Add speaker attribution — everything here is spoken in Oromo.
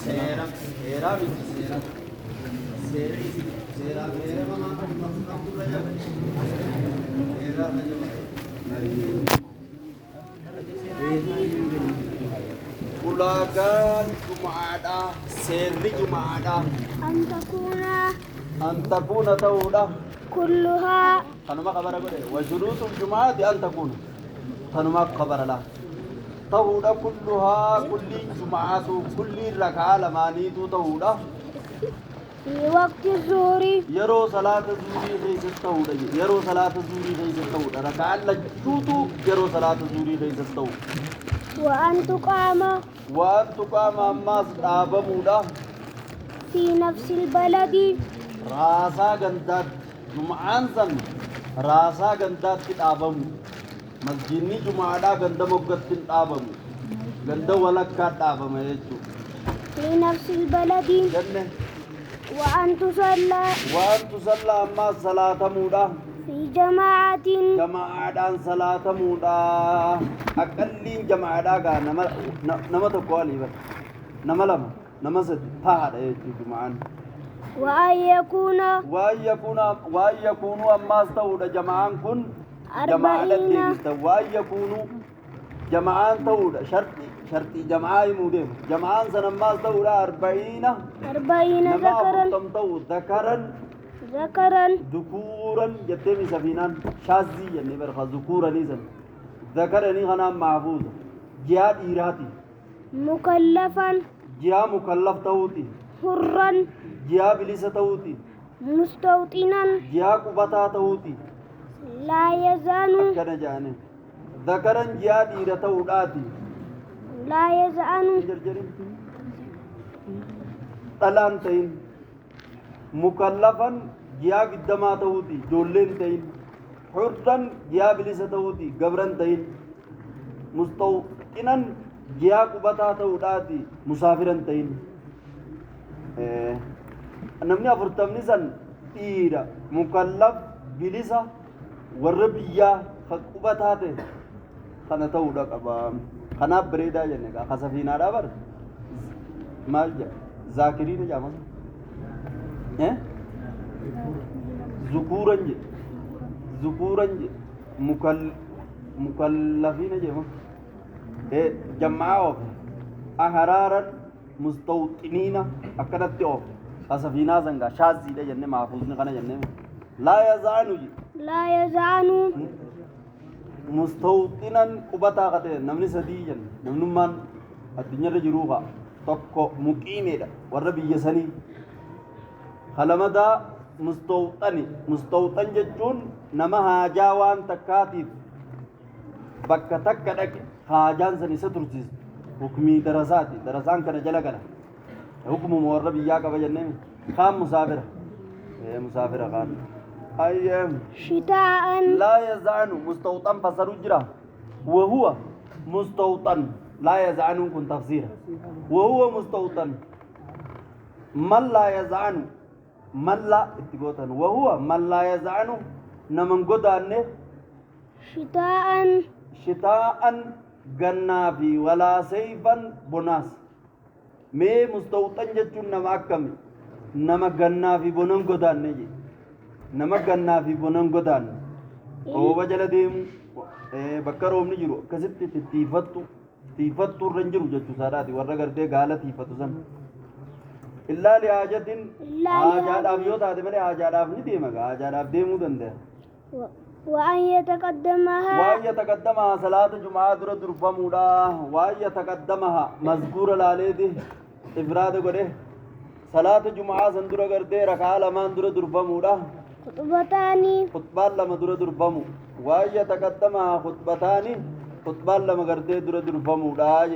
Speaker 1: Seera heeraa miti seera seerri seeraaf heera namaa qabdurra jaba heeraa irra jaba. Ulaagaan jumaadhaa seerri jumaadhaa
Speaker 2: أن تكون
Speaker 1: an takuuna ta'uudha.
Speaker 2: كلها
Speaker 1: Kanuma kabara godhe washuruutul jumaati an takuuna tanuma kabara laa ta'uudha kulluhaa kulliin jumaatu kulliin rakaa lamaaniitu ta'uudha.
Speaker 2: في وقت الظهر
Speaker 1: Yeroo salaata zuurii keessatti ta'uudha jedhe. Yeroo salaata zuurii keessatti ta'uudha rakaan lachuutu yeroo salaata zuurii keessatti ta'u.
Speaker 2: وأن تقام
Speaker 1: Waan tuqaama ammaas dhaabamuudha.
Speaker 2: في نفس البلد
Speaker 1: Raasaa gandaatti juma'aan san raasaa gandaatti dhaabamu. Masjiidni jumaadhaa ganda moggatti hin dhaabamu, ganda walakkaa dhaabama jechuudha.
Speaker 2: في نفس البلد
Speaker 1: Jenne.
Speaker 2: وأن تصلى
Speaker 1: Waan tusallaa ammaas salaatamuudha.
Speaker 2: في جماعة
Speaker 1: Jamaa'aadhaan salaatamuudha. Aqalliin jamaa'aadhaa gaa nama nama tokko walii bara nama lama nama sadi tahaadha jechuudha juma'aan.
Speaker 2: وأن يكون
Speaker 1: Waan yakuuna waan yakuunuu ammaas ta'uudha jama'aan kun jamaa'aadhaan
Speaker 2: أربعين
Speaker 1: deebista waan yakuunuu jama'aan ta'uudha sharxii sharxii jama'aa himuu deema jama'aan san ammaas ta'uudha arba'iina
Speaker 2: 40
Speaker 1: nama
Speaker 2: ذكرا
Speaker 1: 40 ta'u zakaran
Speaker 2: ذكرا
Speaker 1: dhukuuran jettee mi safiinaan shaazii jennee barka dhukuuranii san zakaranii kanaan maafuuza jiyaa dhiiraati.
Speaker 2: مكلفا
Speaker 1: Jiyaa mukallaf ta'uuti.
Speaker 2: حرا
Speaker 1: Jiyaa bilisa ta'uuti.
Speaker 2: مستوطنا
Speaker 1: Jiyaa qubataa ta'uuti.
Speaker 2: لا يزال
Speaker 1: Akkana jedhanii zakaran jiyaa dhiira ta'uudhaati.
Speaker 2: لا يزال
Speaker 1: Jarjarin dhalaan ta'in mukallafan jiyaa giddamaa ta'uuti ijoolleen ta'in hurran jiyaa bilisa ta'uuti gabran ta'in mustawxinan jiyaa qubataa ta'uudhaati musaafiran ta'in. Namni 40 san dhiira mukallaf bilisa warra biyyaa kan qubataa ta'e kana ta'uudha qaba. Kanaaf bareedaa jenne gaa kasafiinaadhaa bara maal jedha zaakiriin jedhama zukuuran jedhe zukuuran jedhe mukallafiina jedhama jammaa oofe aharaaran mustawxiniina akkanatti oofe kasafiinaa sangaa shaaziidha jenne maafuusni kana jenne laa yazaanu jedhe.
Speaker 2: لا يزال
Speaker 1: Mustawxinan qubataa ka ta'e namni sadii jenne namnummaan addunyaarra jiruu fa'a tokko muqiimeedha warra biyya sanii kalamadaa mustawxani mustawxan jechuun nama haajaa waan takkaatiif bakka takka dhaqe haajaan san isa tursiisu hukmii darasaati darasaan kana jala gala hukmuma warra biyyaa qaba jennee kaan musaafira musaafira kaan ayyee.
Speaker 2: شتاء
Speaker 1: لا يزعن مستوطن فسروا جرا وهو مستوطن لا يزعن كن تفسيرا وهو مستوطن من لا يزعن من لا اتقوتن وهو من لا يزعن نمن قدان
Speaker 2: شتاء
Speaker 1: شتاء غنافي ولا سيفا بناس مي مستوطن جتون نما أكمي نما غنافي بنن قدان نجي nama gannaa fi bonan godaanne rooba jala deemu bakka roobni jiru akkasitti tiifattu tiifattu irra hin jiru jechuu isaadhaati warra gartee gaala tiifatu san illaa lihaajatin
Speaker 2: Illaa
Speaker 1: haajaadhaaf yoo taate malee haajaadhaaf ni deema gaa haajaadhaaf deemuu danda'a.
Speaker 2: وأن يتقدمها
Speaker 1: Waan yataqaddamaha salaata jumaa dura durfamuudha waan yataqaddamaha mazkuura laaleeti ifraada godhe salaata jumaa san dura gartee rakaa lamaan dura durfamuudha.
Speaker 2: خطبتان
Speaker 1: خطبان لما درا درفمو واي يتقدمها خطبتان خطبان لما غرتي درا درفمو داج.